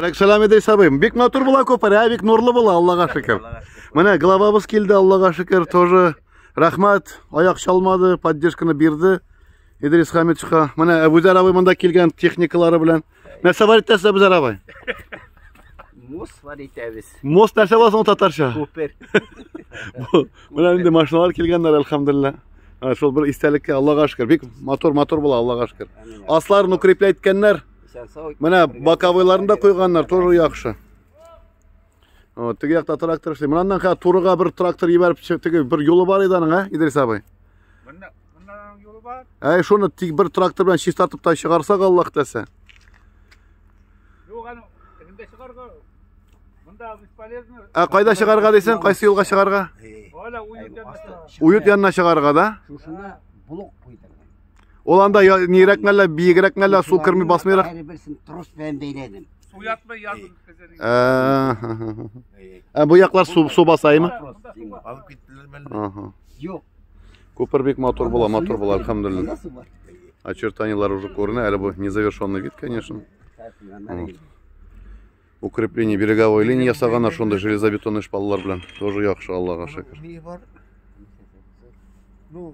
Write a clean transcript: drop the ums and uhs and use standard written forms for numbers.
Алейкум Идрис абый. Бик матур була күпер, ә бик нурлы була, Аллага шөкер. Менә главабыз килде, Аллага шөкер, тоже рәхмәт, аяк чалмады, поддержканы бирде. Идрис Хамитовичка. Менә Әбүзәр абый монда килгән техникалары белән. Нәрсә бар итәсез, Әбүзәр абый? Мост бар итәбез. Мост нәрсә була соң татарча? Күпер. Менә инде машиналар килгәннәр, әлхәмдулилла. Шул бер истәлеккә Аллага шөкер. Бик матур-матур була, Аллага шөкер. Асларын укреплять иткәннәр. Менә боковойларын да куйганнар, тоже яхшы. Вот, теге якта трактор эшли. Менә аннан хәзер турыга бер трактор җибәреп, теге бер юлы бар иде аның, ә, Идрис абый? Моннан юлы бар. Әй, шуны тик бер трактор белән чистартып та чыгарсак, Аллаһ дәсә. Юк, аны тегендә чыгарга. Монда бесполезно. Ә кайда чыгарга дисең? Кайсы юлга чыгарга? Һәлә уют янына чыгарга. Уют янына чыгарга да? Шушына блок куйдым. Ул анда нирәк мәллә, биегрәк мәллә, су керми басмыйрак. Һәрберсен трос белән бәйләдем. Су ятмый язын безнең. Ә бу яклар су басаймы? Алып киттеләр мәллә? Ага. Юк. Күпер бик матур була, матур була, әлхәмдүлилләһ. Анда су бар. Очертаниелар уже күренә, әле бу незавершенный вид, конечно. Вот. Укрепление береговой линии ясаганнар шундый железобетонный шпаллар белән. Тоже яхшы, Аллага шөкер. Ни бар? Ну,